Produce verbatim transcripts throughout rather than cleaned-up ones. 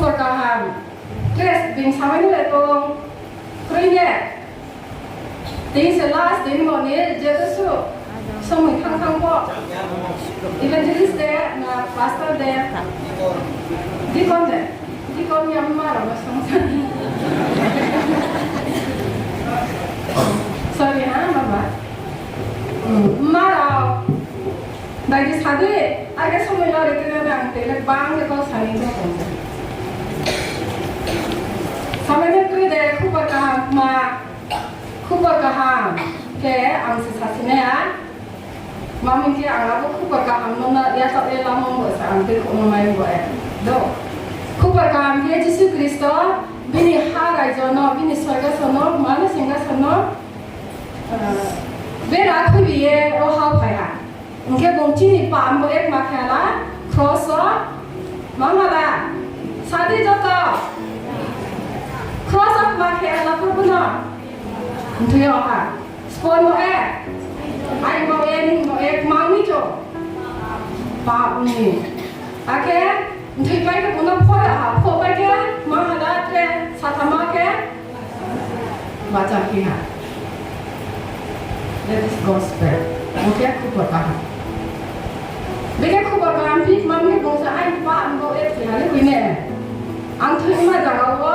Khupor kaham. Tres din samai ni le tong. Kroi ne. Tei se last din mo ni je to su. Somoi thang thang bo. Evangelist de, na pastor de. Deacon de. Deacon ya mma rao no song sa. Sorry ha, mama. Hmm, mma rao. Dai di sa di, age somoi lari tui na nang tele bang de kau sani de kau. Samai ne kroi de khupor kaham ma, khupor kaham khe ang se sasi nai ya. Mami khe ang abo khupor kaham no na ya tao ye lamo bo sa ang tei khouh no mai bo e. Do. Khupor kaham khe Jisu Khristo bini ha raijo no, bini sorgaso no, mano singgaso no, eh, bera khuibi ye o hao phai ha. Hing khe bung chini pap bo ek ma khe hala, cross o, ma hala, sa di joto. Cross o ma khe hala purbo no. Mthoi yo ha. Spon bo e. Ai bo e, ning bo e, mang ni cho. Pap ni. Akhe, mthoi pai khe bung no pho ya ha. Pho pai khe, ma hala tre, satham ma khe. Bacha phi ha. That is gospel. Bo khe khupor kaham. Bo khe khupor kaham phi, mami bung sa ai pa ang bo e phi ha le khui ne. Ang thoi ma jaga wo,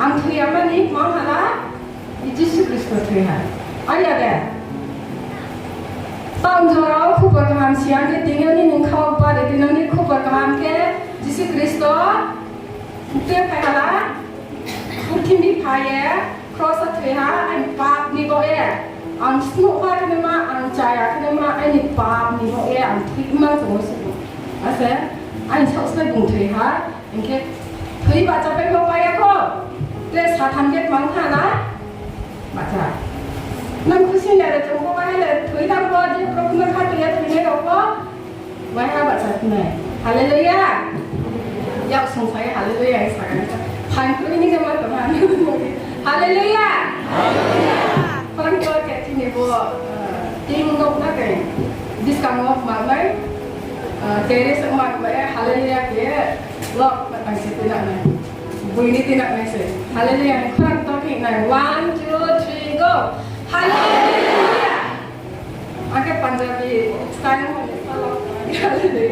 ang thoi ya mani ma hala, Jisu Khristo thoi ha. Aya de. Taoh jora wo khupor kaham siya khe tini ni nung kha wo pare tini ni khupor kaham khe Jisu Khristo te phai hala. Purthimbi phai ye, cross o thoi ha, aini pap ni baoh ye. Ang snuh ha khe ma, ang chaya khe ma, aini pap ni baoh ye, ang thoi ma tong o se. Ase, aini saoh slái bung thoi ha, hing khe thoi bahcha pai bo pai ya kho. Tre satham khe tmang tha na? Bahcha. Nang khusi ya le chung bo bai le thoi tang bo, je Probu no kha thoi ya thoi nai rao bo. Waiha bahcha nai. Hallelujah. Yak sung sa ye hallelujah sa kha. Phaing kroi ni khe ma tong ha. Hallelujah. Khorang to khe chini bo, eh, ting nok na khe. Buskang nok ma nai. Eh, terrace ma nai, hallelujah khe. Lok ma tang se tinang nai. Bui ni tinang nai se. Hallelujah. Khorang to khe nai. One, two, three, go. Hallelujah. Akhe Punjabi style mo ni follow khe.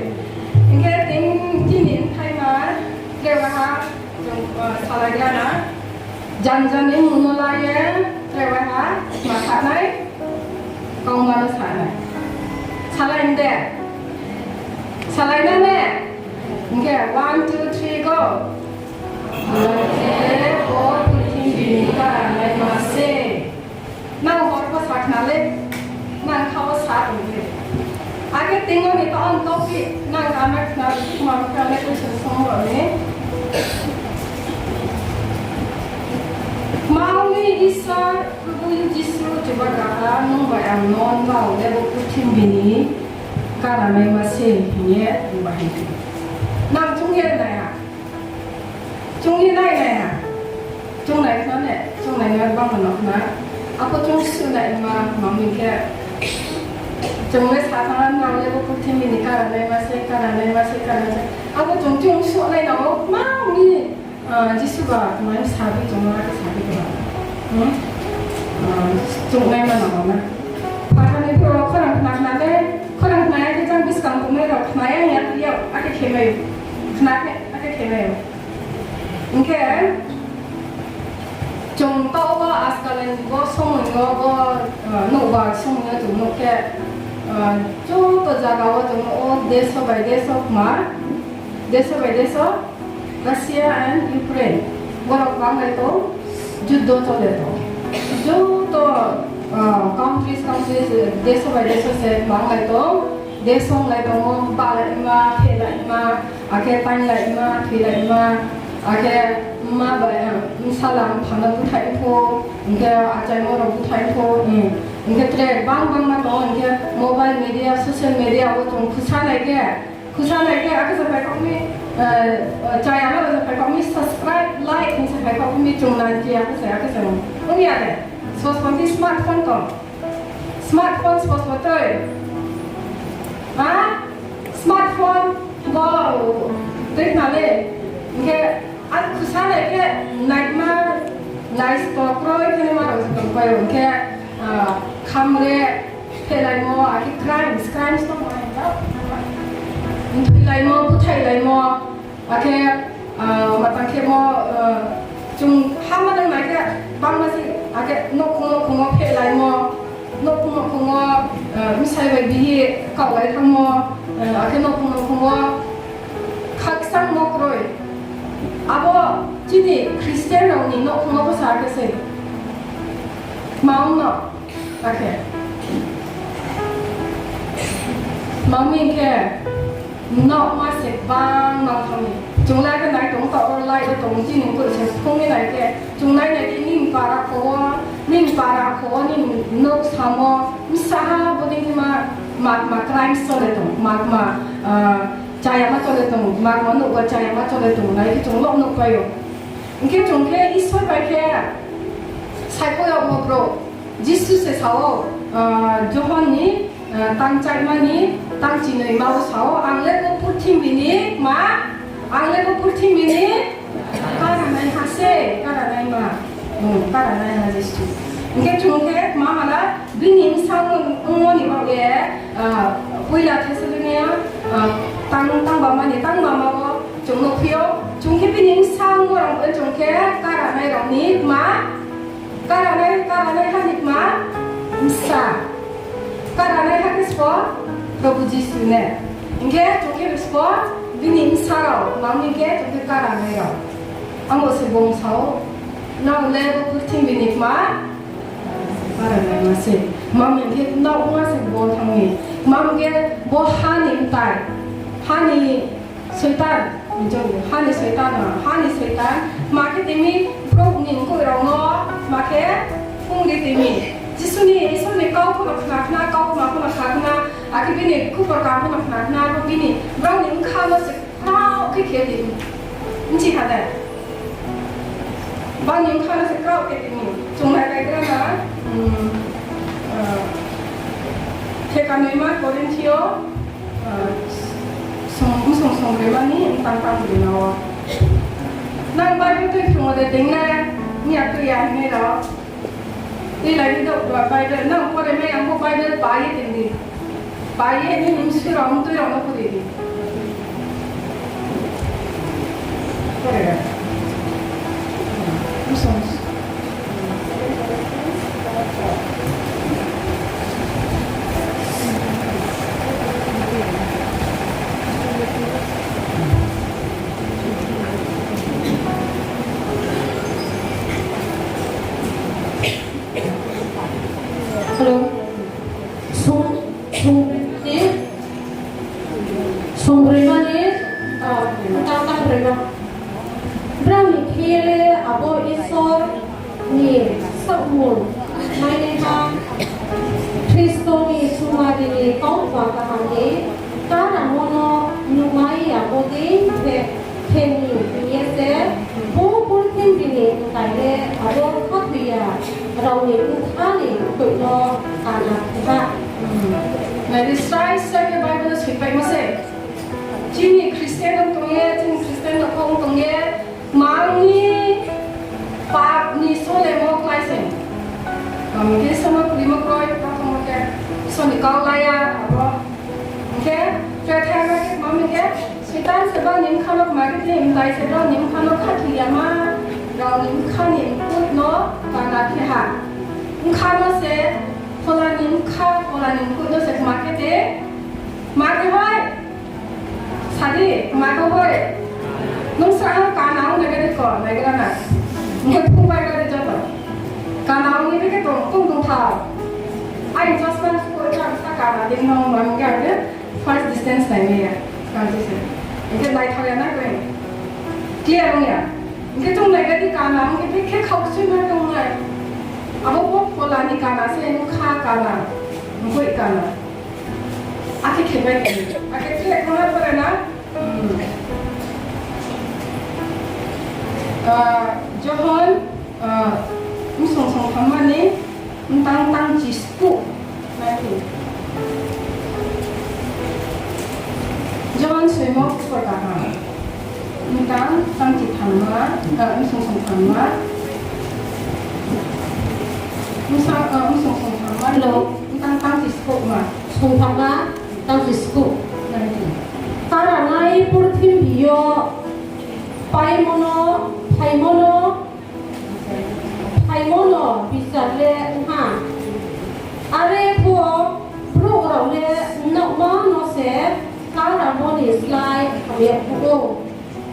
Hing khe tini, tini thaima, tre waiha, chung, uh, salai ya na. Jan jan ni mung no la ye, tre waiha, ma sa nai, kau ma no sa nai. Salai de. Salai na ne. Hing khe one, two, three, go. Bo khe bo purthimbi ni karanaima se. Nang hor pho sa khna le, nang kha wo sa tong le. Akhe tini ni to ang topic, nang kama khna, kma khna le question song ro ni. Mao ni Isor, Probu Jisu, Chubagra, nung bai ang no nrao le bo purthimbi ni karanaima se hing ye, hing ba hing. Nang chung ye nai ha. Chung ye nai nai ha. Chung nai khna ne, chung nai nai bang no khna. Abo chung su nai ma, ma mi khe. Chung le sa thanng nang le bo purthimbi ni karanaima se, karanaima se, karanaima se. Abo chung chung su nai nang o, ma mi, ah, Jisu ba, ma mi sa bi chung ma khe sa bi khe ba. Hmm? Ah, chung nai ma nang o na. Phathar ni phuh wo khorang khna khna le, khorang khna ya khe jang buskang tongnai rao khna ya ya, ya, akhe khe mai. Khna khe, akhe khe mai. Hing khe, chung taoh wo ajkal ni bo somoi yo bo, ah, nouhbar somoi yo chung nuh khe, ah, joto zaga wo chung nuh o, deso bai deso kma, deso bai deso, Russia and Ukraine, borok banglai tong, juddo chole tong. Joto, ah, countries, countries, deso bai deso se banglai tong, deso wnglai tong o, balaima, phelaima, akhe tainlaima, thoilaima, akhe mma bai, ah, bsala bupha no búthaih pho, hing khe achaimo rao búthaih pho, hing khe tre bang bang ma tong o, hing khe mobile media, social media wo chung khusa nai khe, khusa nai khe, akhe se phai kha mi, eh, chaya ma se phai kha mi, subscribe, like, hing se phai kha mi, chung nai khe, akhe se, akhe se, ong ya de, sosponti smartphone tong. Smartphone sospo tei. Ha? Smartphone bo tei khna le. Hing khe, ang khusa nai khe, naima, naisto kroi khe naima rao se tongpai ou. Hing khe, ah, khamre, phehlaimo, akhe crimes, crimes tongmai hing khe, mthoilaimo, búthaihlaimo, akhe, ah, matang khemo, ah, chung hama nang nai khe, bangma se, akhe nouhkhong nouhkhong wo phehlaimo, nouhkhong nouhkhong wo, ah, bsai bai bihih kaohlai thanngmo, ah, akhe nouhkhong nouhkhong wo khakchangmo kroi. Abo chini Christian rao ni nouhkhong wo bsa khe se. Mang no, akhe. Mang mi khe, nouhma se bang mang thanng mi. Chung lai khe nai tong taoh wo lai khe tong chini koi se phung ye nai khe. Chung nai nai di nini para kho wo, nini para kho wo, nini nouh samo, bsa ha bodei khe ma, ma, ma crimes chole tong, ma, ma, ah, chayama chole tong, ma, ma nouh ba chayama chole tong, nai khe chung lo nuhpai ou. Hing khe chung khe Isor bai khe saikho yagmo brouh. Jisu se sa ou, ah, Johon ni, ah, tang chaima ni, tang chinoima wo sa ou, ang le bo purthimbi ni ma, ang le bo purthimbi ni karanaiha se, karanaima, hmm, karanaiha Jisu. Hing khe chung khe ma hala, bini bsang ongmo ni baoh ye, ah, poila Thessalonia, ah, tang, tang bama ni, tang bama wo chung nuhphi ou, chung khe bini bsang wo rao chung khe karanai rao ni ma, karanai, karanaiha ni kma, bsa. Karanaiha khe sbo, Probhu Jisu ne. Hing khe chung khe sbo, bini bsa rao, mang ni khe chung khe karanai rao. Abo se bung sa ou, nang le bo purthimbi ni kma, karanaima se. Mang ni khe nang ongma se bo thanng mi. Mang khe bo ha ni mtai, ha ni Soitan, ha ni Soitan no, ha ni Soitan, ma khe tini brouh ni mkoih rao no, ma khe phung ri tini. Jisu ni, Isor ni kau pho no khna khna, kau ma pho no khna khna, akhe bini khupor kaham pho no khna khna, abo bini, brao ni bkha no se krao khe khe tini. Bchi kha de? Brao ni bkha no se krao khe tini. Chung nai bai gra na, um, uh, theka noima Korinthio, Song, bsong songbroima ni mtang tang brima wo. Nang Bible tui phrungmo de ding na, ni ya tui ya hingnai rao. Tui lai di do, Bible, nang pore mai ang bo Bible pa ye ding di. Pa ye ni msi rao, mtui rao no pore di. Pore. Bsong. Hello. Song, song, ni, songbroima ni, ah, tang tang broima. Brao ni khe ye le abo Isor ni saohmul mainaiha Khristo ni sumari ni kautma kaham ni karamo no nuhmai ya bo dei khe khe ni hing ye se, bo purthimbi ni mtai le abo khathoi ya rao ni bkha ni mkoih no kana khe ha. Nai di, srai srai khe Bible no soipaimo se. Chini Christian ong tong ye, chini Christian no kong tong ye, mang ni pap ni solemo klái se. Mang ni khe samo krimo kroi, prothom khe Isor ni kau la ya, abo. Hing khe, kethai ma khe, mang ni khe, Soitan se brao ni bkha no kma khe tini, mtai se brao ni bkha no khathoi yama, brao ni bkha ni mkoih no kana khe ha. Bkha no se, phola ni bkha, phola ni mkoih no se kma khe tini, ma khe bai, Sadi, ma khe bai. Nung sa ha kana ong nai gari ko, nai gra na. Nung phung bai gari joto. Kana ong ni bikhe tong, tong tong tha. Ai just na ko ja sa kana ding no ma nung ga de. First distance nai ni ya. Kan se. Hing khe nai thao ya na ko. Clear ong ya. Hing khe chung nai gari kana ong ni bikhe khau sui ma tong nai. Abo bo phola ni kana se nung kha kana. Nung koi kana. Akhe khe bai khe. Akhe khe khona pore na. Hmm. Ah, Johon, ah, bsong song thamma ni, mtang tang chisku. Nai khe. Johon soimo khupor kaham. Tang, tangchi thamma, ah, bsung sung thamma. Bsa, ah, bsung sung thamma, hello. Tang, tangchi skouhma. Sung thamma, tangchi skouh. Nai. Karanai purthimbi yo paimo no, phaimo no, phaimo no bichar le ong ha. Are pho brouh rao le naohma no se karamo ni slái hamya phuh ou.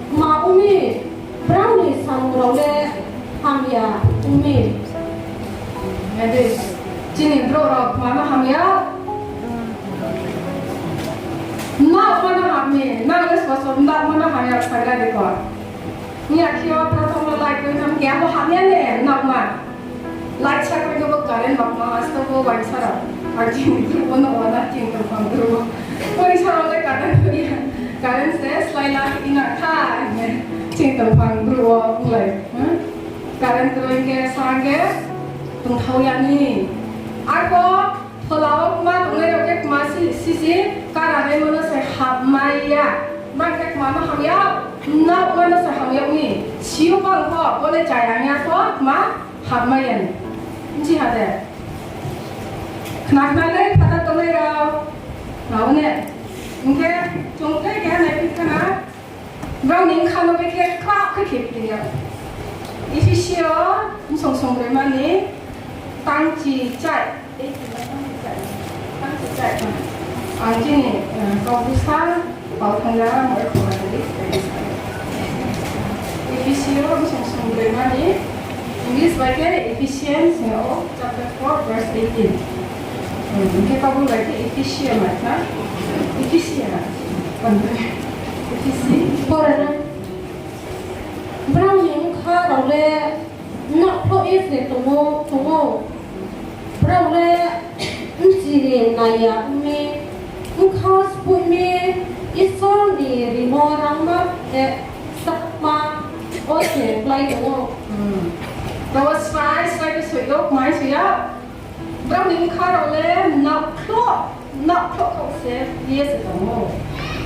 Tma ong mi, brao ni samung rao le hamya ong mi. Ade, chini brouh rao tma no hamya? Naohma no ham mi, nang le sbo sbo naohma no hamya sagra de ko. Ni akhe o prothom no light koi tham khe abo hamya ne naohma. Light sakra khe bo current bapma asto bo waisa rao. Ar chini brouh bo no wana chini tongphang brouh. Waisa rao le current ya. Current se slái la ina kha. Chini tongphang brouh wo onglai. Current kroi khe sa khe tongthao ya ni. Arpho phola wo kma tongnai rao khe kma si, si, si, karanaimo no se hapmai ya. Nang khe kma no hamya, naohma no se hamya ni. Si ou bang pho, bo le chaya ya pho, kma hapmai ya ni. Bchi ha de. Khna khna le phata tongnai rao. Nao ne. Hing khe, chung tre keha nai phi khana. Brao ni bkha no bekhe krak khe khe phi ya. Ephesia bsong songbroima ni tangchi chai. Tangchi chai. Ang chini, eh, kau bsa, pau thangja, mo khora tadi. Ephesia bsong songbroima ni, English bai khe Ephesians ni o chapter four verse eighteen. Hmm, hing khe Bible bai khe Ephesia mai na? Ephesia. Ephesia. Pore na. Brao ni bkha rao le nakhloh ye se tong ou, tong ou. Brao le bchi ni nai ya ong mi, bkha spoih mi, Isor ni rimo rangma khe sakma wo se klái tong ou. Hmm. Brao srai srai khe soi yo, kmai soi ya. Brao ni bkha rao le nakhloh, nakhloh khaoh se ye se tong ou.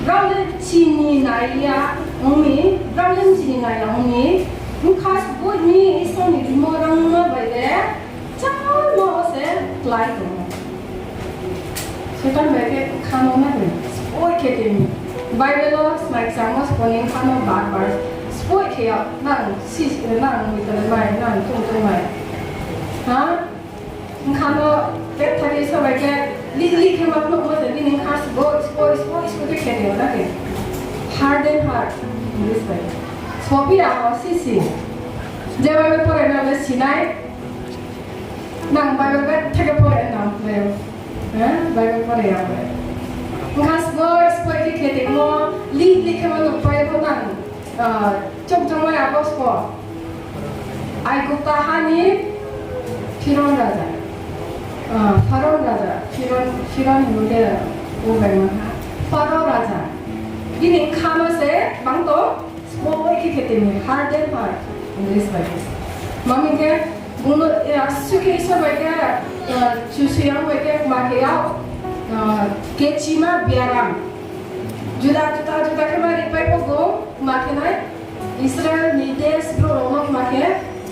Brao le chini nai ya ong mi, brao le chini nai ya ong mi, bkha spoih mi Isor ni rimo rangma bai le, cháma wo se klái tong ou. Soitan bai khe bkha no na de, spoih khe tong mi. Bible wo smai kchangmo sbo ni bkha no bar bar spoih khe ya, nang si, nang ni tole mai, nang tong tong mai. Ha? Bkha no, bethari sabai khe, lih lih khe ma phnuh mo se, bini bkha sbo, sbo, sbo, sbo khe khe tong na khe. Harden heart, English bai. Sbo phi ya mo si si. Je Bible pore na le sinai. Nang Bible bethari pore nang le. Eh, Bible pore ya le. Bkha sbo, sbo khe khe tong mo, lih lih khe ma nuhpai pho nang. Ah, chokjongmai abo sbo. Aigupta ha ni Phiron raja. Ah, Pharon raja. Phiron, Phiron hingmo de, o bai ma ha. Pharon raja. Bini bkha no se bang tong, spoih khe khe tong mi, harden heart, English bai. Mami khe, bung no, eh, asuh khe Isor bai khe, eh, Kchusoyang bai khe, ma khe yag, eh, kechima biaram. Juda, juda, juda khe ma ripai pho bung, ma khe nai, Israel ni des brouh rao no ma khe,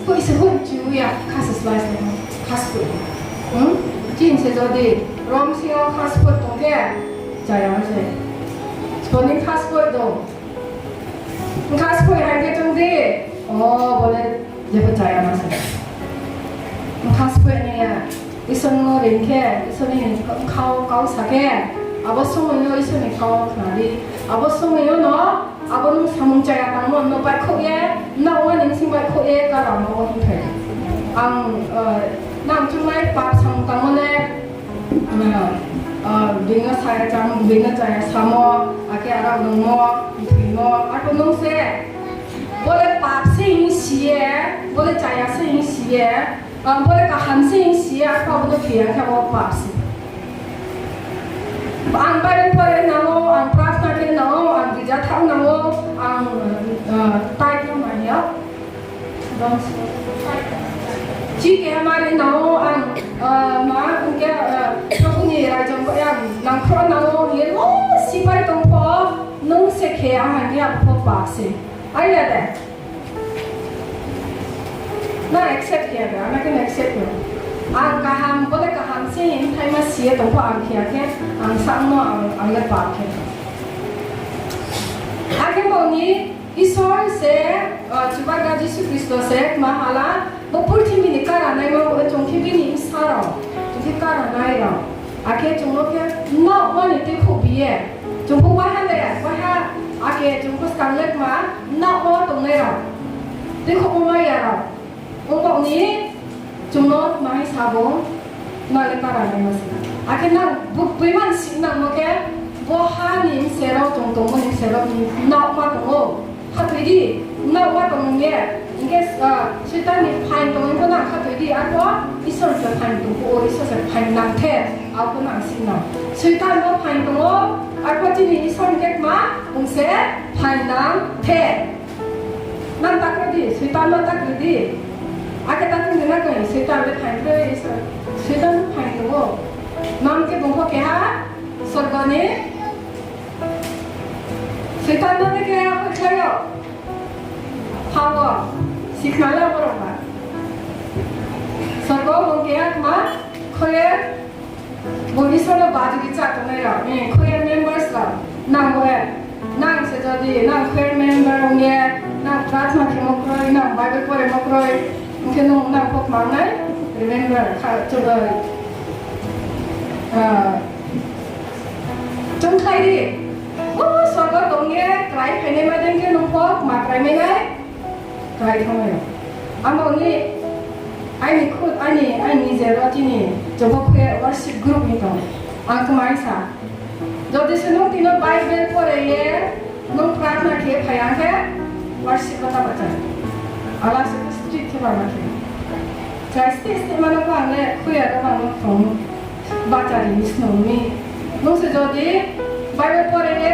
hoih se hoih chu ya, kha se slái slái, kha se hoih. Hmm? Chini se jodi, Rom sing yo kha se hoih tong khe, chaya se. Sbo ni kha se hoih tong. Bkha spoih hai khe tong di. O, bo le jepho chaya ma se. Bkha spoih nai ya. Isor no reing khe, Isor ni bkha wo kau sa khe, abo somoi yo Isor ni kau khna di. Abo somoi yo no, abo nung samung chaya tangmo no baihkhouh ye, naohma ni bsing baihkhouh ye, karamo wo hingthai. Ang, eh, nang chungnai pap samung tangmo le, Ah, ah, being no saya chamo, being no chaya samo, akhe aro nungmo, thoimo, arphuh nung se, bo le pap se hing si ye, bo le chaya se hing si ye, ah, bo le kaham se hing si ye, arphuh abo no khe ya khe abo pap se. Ang Bible pore nango, ang prarthana khe nango, ang girja thanng nango, ang, ah, tithe no mai ya. Chi keha mari nang ou ang, ah, ma hing khe, ah, Probhu ni raijang bai ang nangkhruh nang ou hing ye lo sipai tong pho, nung se khe ang hing khe abo pho pap se. Ai ya de. Nang accept khe ya de, ang khe accept khe. Ang kaham, bo le kaham se hing thaima si ye tong pho ang khe ya khe, ang sa no ang, ang le pap khe. Akhe bo ni Isor se, ah, Chubagra Jisu Khristo se kma hala, bo purthimbi ni kara naima bo le chung khe bini bsa rao, chung khe kara nai rao. Akhe chung no khe naohma ni tuikhouh bi ye. Chung pho waiha le, waiha, akhe chung pho skang le kma naohma tongnai rao. Tuikhouhmo mai ya rao. Ongbaoh ni chung no kma hing sa bo, nang le kara naima se. Akhe nang bu-, buiman si nang no khe, bo ha ni bse rao tong tongmo ni bse rao ni naohma tong ou. Khathoi di, naohma tong ye, hing khe, ah, Soitan ni phaing tong hing pho nang khathoi di, arpho Isor se phaing tong pho, Isor se phaing nang the, abo nang si nang. Soitan bo phaing tong ou, arpho chini Isor ni khe kma, bung se phaing nang the. Nang ta khe di, Soitan no ta khe di. Akhe ta khe di na khe, Soitan le phaing kroi, Soitan phaing tong ou. Nang khe bung pho keha, sorgo ni. Soitan no le keha pho khlai ou. Ha wo, sikhna le abo rao ba. Sorgo bung keha kma, choir, Bung Isor no bajugi chá tongnai rao, eh, choir members rao, nang bo, eh, nang se jodi, nang choir member ong ye, nang prarthana khemo kroi, nang Bible poremo kroi, hing khe nung nang pho kma ong nai, remember, kha, chu, eh, ah, chung khlai di. O, sorgo tong ye, krai phainai ma dei khe nung pho kma krai mai nai. Krai thanng nai. Abo ni aini khud, aini, aini je ro chini, jobo khe worship group ni tong. Ang kmai sa. Jodi se nung tini Bible pore ye, nung prarthana khe phai ang khe, worship no ta bachai. Ala se strict khe ba ma khe. Chai state state mano ko ang le, khuya ro bang no tong. Bachari ni snung mi. Nung se jodi Bible pore ye,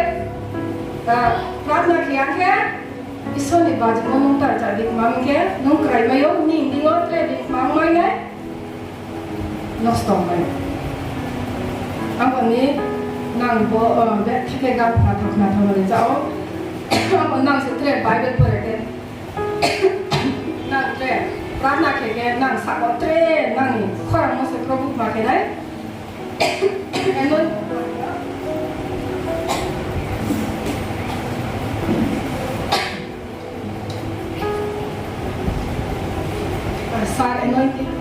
ah, prarthana khe ang khe, Isor ni bajimo nung ta chadi kma hing khe, nung krai mai ou, nini deing yo tre di kma mai nai, nosto mai. Abo ni nang bo, eh, be thike gam khna thak khna thak ni jao. Abo nang se tre Bible pore khe. Nang tre prarthana khe khe, nang sako tre nang ni khorang no se Probu kma khe nai. Sir, anointing.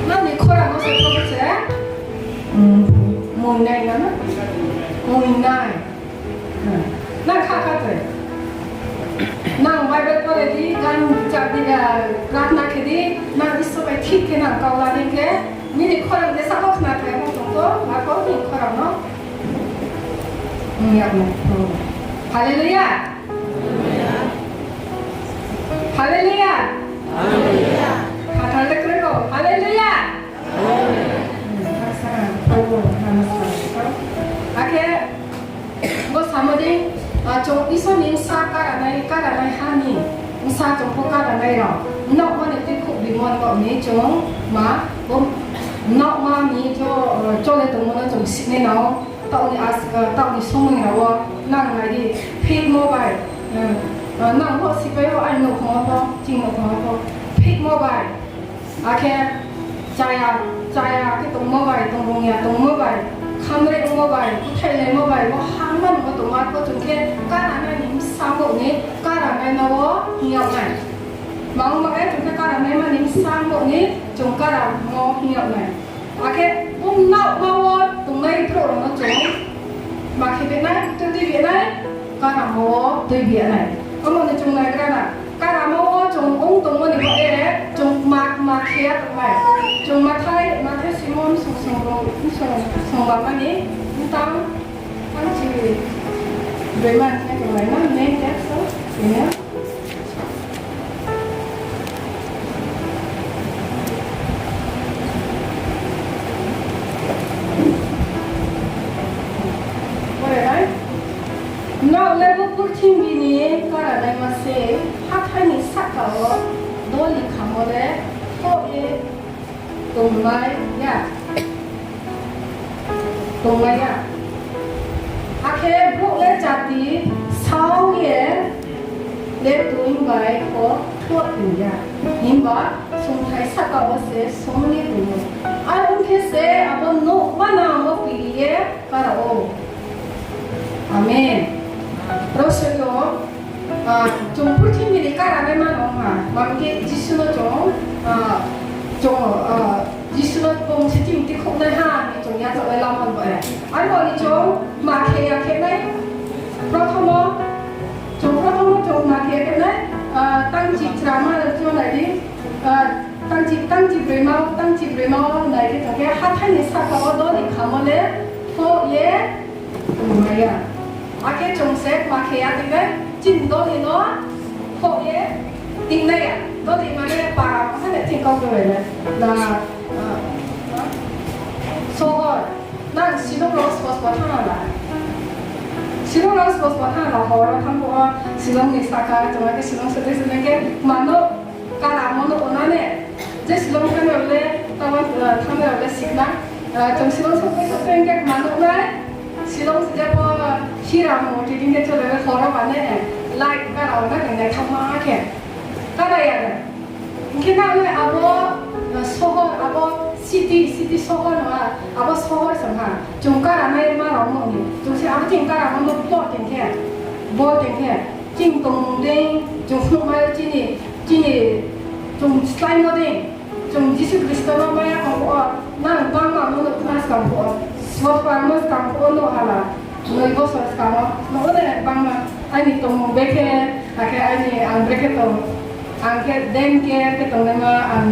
Nang ni khorang no se kau se? Hmm, mui nai na na? Mui nai. Hmm. Nang kha kha tei. Nang Bible pore di, gan chak di, ah, prarthana khe di, nang Isor bai thik khe nang kau la di khe, nini khorang de sabo khna thai mo tong to, ma kau ni khorang no. Hmm, ya mo. Haleluya. Haleluya. Haleluya. Khathar le kroi ko. Haleluya. Haleluya. Akhe, bo samo dei, ah, chung Isor ni bsa karanai, karanai ha ni bsa chung pho karanai rao. Nokma ni tei khouh bimon rao ni chung ma, bo nokma ni jo, ah, chole tongmo no chung sinai nao. Taoh ni as-, ah, taoh ni somoi rao wo nang nai di, phitmo bai, ah, ah, nang bo sipai wo, aini nouhkhong wo pho, chini nouhkhong wo pho, phitmo bai, akhe chaya, chaya khe tongmo bai, tongrung ya tongmo bai, khamre ongmo bai, bthailai mo bai, bo hangma ni bo tongma pho chung khe karanai ni bsa bo ni, karanai no wo hing yag nai. Mang mang e chung khe karanai ma ni bsa bo ni, chung karamo hing yag nai. Akhe bung naohma wo tongnai brouh rao no chung ma khe bi nai, tui tui bi nai, karamo wo tui bi nai. Omo ni chung naigra na. Karamo wo chung ong tongmo ni bo e, chung ma, ma khe ya tongnai. Chung Mathai, Mathai Simon song song rao, song, song ba mani, btang, btang chi, broi man khe tongnai na, main text o, ini. Pore nai. Nrao le bo purthimbi ni karanaima se, hathái ni sahka wo doli khamo le, toh ye tongnai ya. Tongnai ya. Akhe brouh le jati sao ye le toing bai pho khloh tong ya, himba songthai sahka wo se song ye tong ou. Are ong khe se abo nouh manang wo piri ye kara ou. Amen. Ro se yo, chung purthimbi ni kara nai mano ha, mami khe Jisu no chung, chung, Jisu no tong se chini tikhouhnaiha ni chung yachaoh ye lama ba ye. Arphuh ni chung ma khe ya khe nai, prothomo, chung prothomo chung ma khe ya khe nai, tangchi chrama no chung nai di, tangchi, tangchi broima, tangchi broima nai khe chung khe hathái ni sahka wo doli khamo le phoh ye tongmai ya. Akhe chung se ma khe ya tong nai, chini doli no phoh ye tong nai ya. Doli mane para, mane chini kau doli le. Na, sohor, nang Shillong rao spo spo thanng la. Shillong rao spo spo thanng la, hor wo thanng phuh wo, Shillong ni sahka, chung khe Shillong se dei se nai khe, mano, karamo no ona ne. Je Shillong thanng rao le, thanng rao le sikna. Chung Shillong sophi sophi khe mano nai. Shillong se je pho hira mo ti ding khe chole le hor wo ba ne, light kara wo na khe naithaoma khe. Kara ya de. Hing khe nang le abo, sohor, abo city, city sohor no ha, abo sohor se ha. Chung kara nai ma rao no ni. Chung se abo chini karamo no bo tong khe, bo tong khe. Chini tongmung dei, chung phnuhmai chini, chini, chung sláimo dei. Chung Jisu Khristo no maya kong phuh wo, nang bangma no nuh khna skang phuh wo, sopar no skang phuh wo nuh hala, noi bosor skang wo, nuh o de bangma, aini tongmung brekhe, akhe aini ang brekhe tong, ang khe deng khe, khe tongnaima, ang,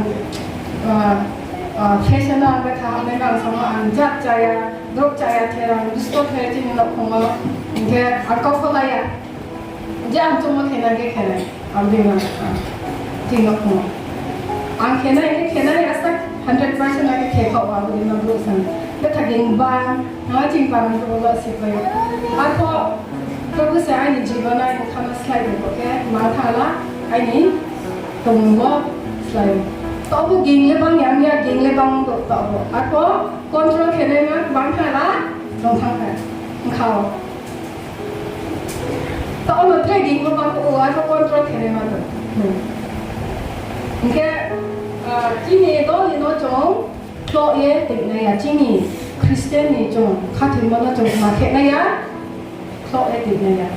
fashion no ang brekhe hamnaima, ang samo ang jat chaya, drop chaya, therang, dusto khe chini nouhkhong wo, hing khe ang kau pho la ya. Je ang chungmo khenai khe khenai, ang bini, chini nouhkhong wo. Ang khenai khe khenai, asa hundred percent akhe khe khaoh, ang bini brouh sang. Betha geng bang, nang chini parang brouh lo sipai ou. Arphuh, Probhu se aini jibon, aini khama slái ri pho khe, ma tha la, aini tongmung bo slái. Taoh bo geng le bang ya, miya geng le bang do, taoh bo. Arphuh, control khenaima, bang tha la, tong thanng kha. Khao. Taoh no trading no ba phuh wo, arphuh control khenaima tong. Hing khe, chini doli no chung khloh ye tong nai ya, chini Christian ni chung khathoimo no chung ma khe nai ya, khloh ye tong nai ya.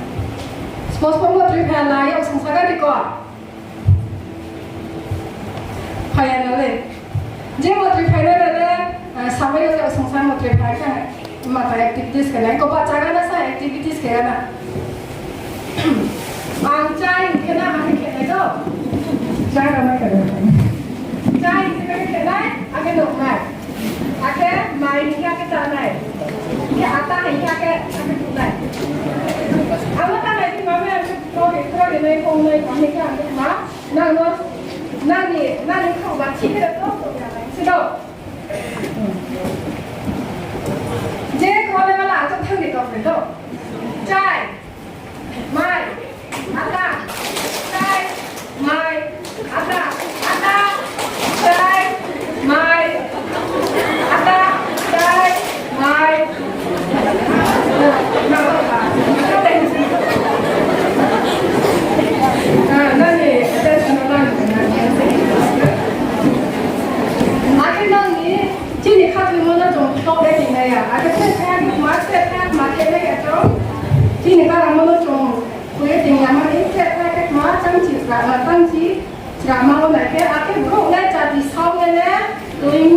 Spo spo mo tripha la yag songsa ga di ko. Phai ya na le. Je mo tripha na le, samai yo yag songsa mo tripha khe, ma ta activities khe nai ko, ba chaga na sa activities khe na. Ang chai hing khe na, akhe khe nai do. Chai rao mai khe nai. Chai hing khe khe nai, akhe nuh nai. Akhe mai hing khe akhe chá nai. Hing khe ata hing khe akhe, akhe nuh nai. Abo ta nai di ma mai ang khe pro ri, pro ri nai, kong nai, kong hing khe ang khe ma. Nang no, nang ni, nang ni khau ba thi khe to, to ya nai. Si do. Je khau le ma la, to thang di to khe do. Chai. Mai, ata, chai, mai, ata, ata, chai, mai, ata, chai, mai. Akhe nang ni, chini khathoimo no chung khloh ye tong nai ya. Akhe se khe ma, se khe ma khe nai ya chung. Chini karamo no chung Khui ye tong ya mani, khe, khe, khe, ma, tangchi, chra, ma, tangchi, chra, ma, o, nai, khe, akhe, brouh, le, jati, sao, ye, le, toing,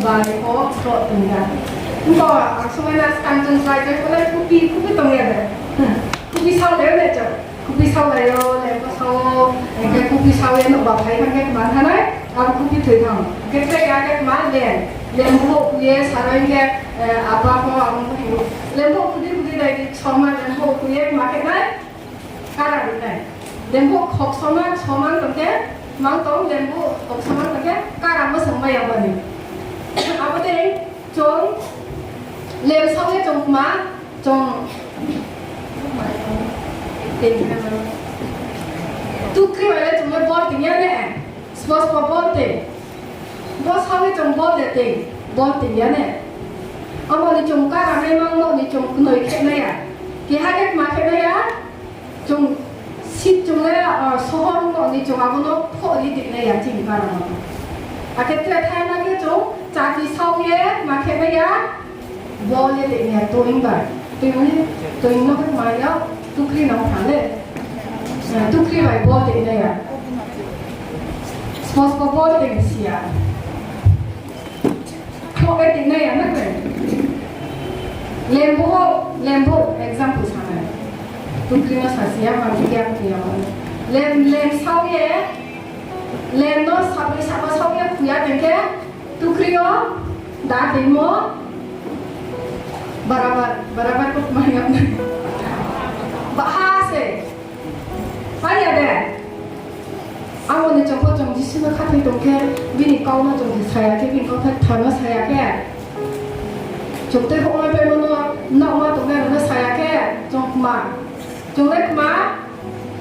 bai, ko, kro, tong ya. Nko, ang, sumai, na, skang, chung, chrai, chrai, ko, le, kupi, kupi, tong, ya, de. Kupi, sao, le, le, chok. Kupi, sao, le, yo, le, ko, sao, khe, kupi, sao, ye, no, ba, phai, khe, ma, thanai, abo, kupi, thoi, thang. Khe, khe, ya, khe, ma, le, le, bo, khui, ye, sarai, khe, eh, apa, ko, ang, ko, le, bo, kudi, kudi, dai, di, soma, le, bo, khui, ye, ma, khe, nai. Kara ri nai. Lembu khok soma, soma tong khe, mang tong, lembu khok soma tong khe, kara mo song mai ya bani. Abo dei, chung, lem sao ye chung ma, chung, tukri bai le chung le bol ting ya ne, spos po bol ting. Bo sao ye chung bol de ting, bol ting ya ne. Abo ni chung kara nai mang no ni chung knoi khe nai ya. Keha khe kma khe nai ya, chung sit chung le, sohor ong ni chung abo no phoh ri di nai ya chini para no. Akhe tre thaima khe chung chati sao ye kma khe nai ya, bol ye di nai ya, toing bai. Toing ni, toing no khe kma ya, tukri no pha le. Tukri bai bol di nai ya. Spos ko bol di si ya. Khloh ye di nai ya na khe. Lembu, lembu example sa nai. Tukri no sa si ya, ma khe ya, khe ya. Lem, lem sao ye, lem no sabroi saba sao ye phu ya tong khe, tukri yo da toimo, barabar, barabar ko ma ya. Baha se. Pai ya de. Abo ni chung pho chung Jisu no khathoi tong khe, bini kau no chung khe sa ya khe, bini kau khe tha no sa ya khe, chung tei houhma paimo no, naoma tongnai rao no sa ya khe, chung kma, chung le kma,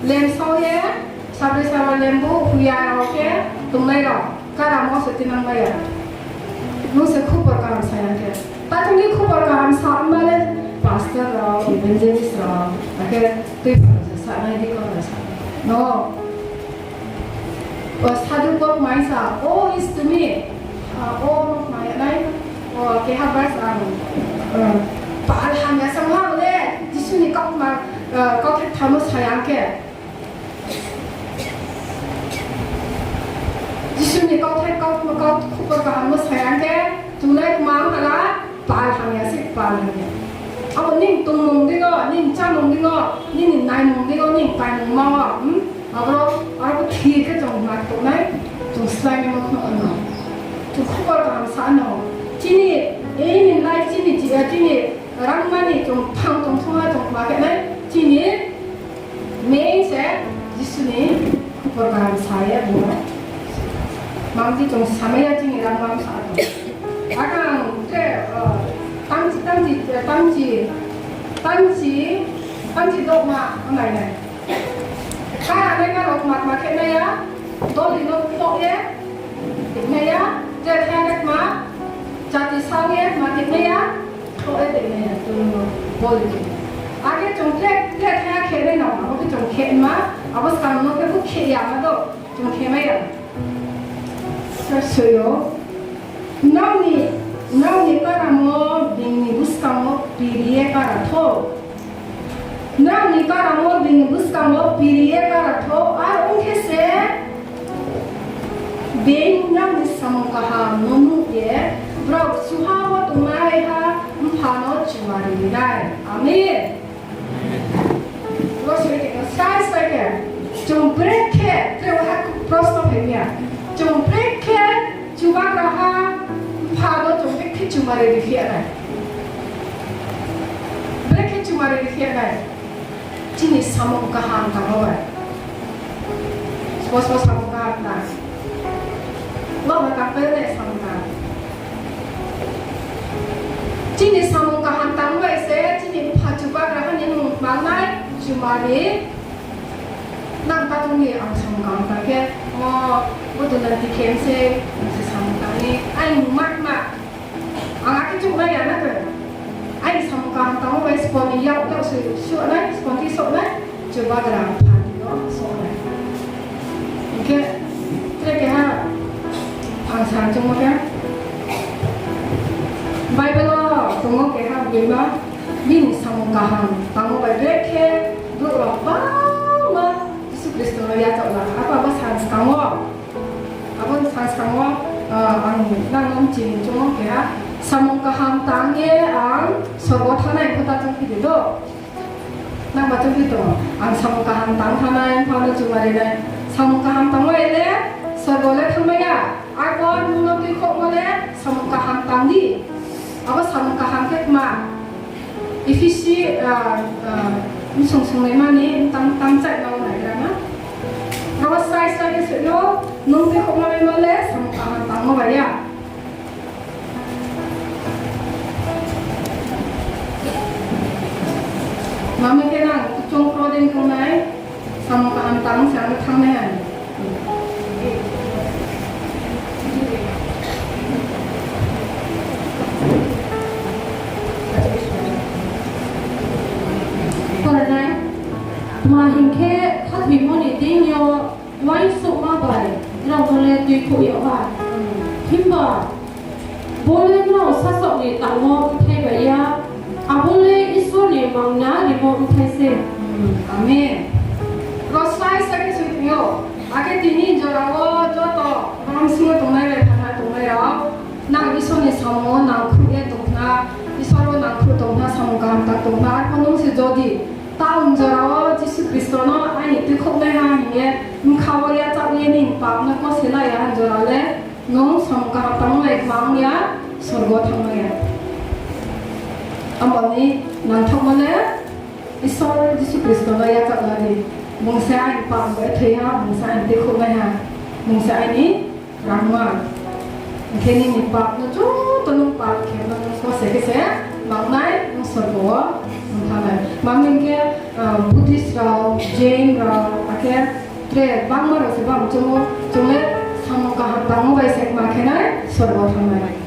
lem sao ye, sabroi saba lembu phu ya rao khe, tongnai rao, karamo se tinang bai ya. Nung se khupor kaham sa ya khe. Tatung ni khupor kaham sa ma le, pastor rao, evangelist rao, akhe tuiphang se sa nai, deacon rao sa nai. No. Sadhu Paul kmai sa, Woe is to me. O no kmai nai. Keha verse ang, pal hamya sa ha le, Jisu ni kau kma, kau khe tha no sa ya khe. Jisu ni kauthai, kau, kau khupor kaham no sa ya khe, chung le kma ong hala, pal hamya se, pal hamya. Abo nini tongmung deing yo, nini chámung deing yo, nini naimung deing yo, nini paimung ma wo, abo, abo thir khe chung ma tongnai, chung slái naimo khno no. Chung khupor kaham sa no. Chini, nini life, chini, chini rangma ni chung thang tong thung ha chung kma khe nai, chini main se Jisu ni khupor kaham sa ye bung no. Mang di chung samai ya chini rangma sa tong. Akhe ang tre, tamchi, tamchi, tamchi, tamchi, tamchi dokma onglai nai. Kha nai ma rao kma kma khe nai ya, doli no khloh ye, nai ya, tre tha khe kma, chati sao ye kma khe nai ya, khloh ye tei nai ya, chung no bol ye. Akhe chung tre, tre tha khe nai nang, abo khe chung khe ma, abo skang no khe bu khe ya ma do, chung khe mai ya. Sir soyo, nrao ni, nrao ni karamo bini buskang wo piri ye kara thou. Nrao ni karamo bini buskang wo piri ye kara thou, ar ong khe se, being nrao ni samung kaham no nuh ye, brao kchuha wo tongnaiha Mpha no chumari ri nai. Amen. Ro soi khe, sai sai khe, chung brekhe, tre waha prosno phai ya. Chung brekhe, Chubagraha Mpha no chung brekhe chumari ri phi ya nai. Brekhe chumari ri phi ya nai. Chini samung kaham tangmo bai. Sbo sbo samung kaham tang. Bo ma tang pai nai samung kaham. Chini samung kaham tangmo bai se, chini Mpha Chubagraha ni mmung tmangnai, chumari. Nang tatung ni ang samung kaham tang khe, o, bo to na tikhe se, ang se samung tang ni, ai mung ma ma. Ang akhe chouh nai ya na khe. Aini samung kaham tangmo bai sbo ni yak yak se suh nai, sbo ni souh nai, Chubagra Mpha ni no souh nai. Hing khe, tre keha ang sa choungmo khe, Bible wo tongmo keha boima, bini samung kaham tangmo bai brekhe brouh rao bangma Jisu Khristo no yachaoh la. Abo, abo sa skang wo, abo sa skang wo, ang nang no mchini choungmo keha, samung kaham tang ye ang sorgo thanngnai pho ta choungphi di do. Nang ba choungphi tong, ang samung kaham tang thanngnai, Mpha no chumari nai. Samung kaham tangmo bai le sorgo le thanngmai ya. Arphuh nung no tuikhouhmo le samung kaham tang di. Abo samung kaham khe kma, Ephesi, bsung sungnaima ni tang, tang chaima wo naigra na. Abo sai sai khe se yo, nung tuikhouhmo le samung kaham tangmo bai ya. Mami khe nang chung pro din tongnai, samung kaham tang se ang thanngnai hai. Tma hing khe, khathoimo ni deing yo uaingsouhma bai nrao no le tuikhouh yag ha. Himba bo le nrao sasaoh ni tangmo bthai bai ya, abo le Isor ni mangna rimo bthai se. Amen. Ro slái sa khe soi thing ou. Akhe tini jora wo joto bang bsing yo tongnai bai phatha tongnai rao, nang Isor ni samung wo nangkhruh ye tong khna, Isor wo nangkhruh tong khna, samung kaham tang tong khna, arphuh nung se jodi taoh jora wo Jisu Khristo no aini tuikhouhnaiha hing ye bkha wo yachaoh ye nini pap no kose la ya hing jora le, nung samung kaham tangmai kma ong ya, sorgo thanngmai ya. Abo ni nangthaohmo le Isor Jisu Khristo no yachaoh la di. Bung se aini pap bai thoi ha, bung se aini tuikhouhnaiha, bung se aini rangma. Hing khe nini pap no joto nung pap khe no nung kose khe se mangnai, nung sorgo wo nung thanngnai. Tma hing khe, Buddhist rao, Jain rao, akhe tre bangma rao se bang chung ou, chung le samung kaham tangmo bai se kma khe nai sorgo wo thanngnai.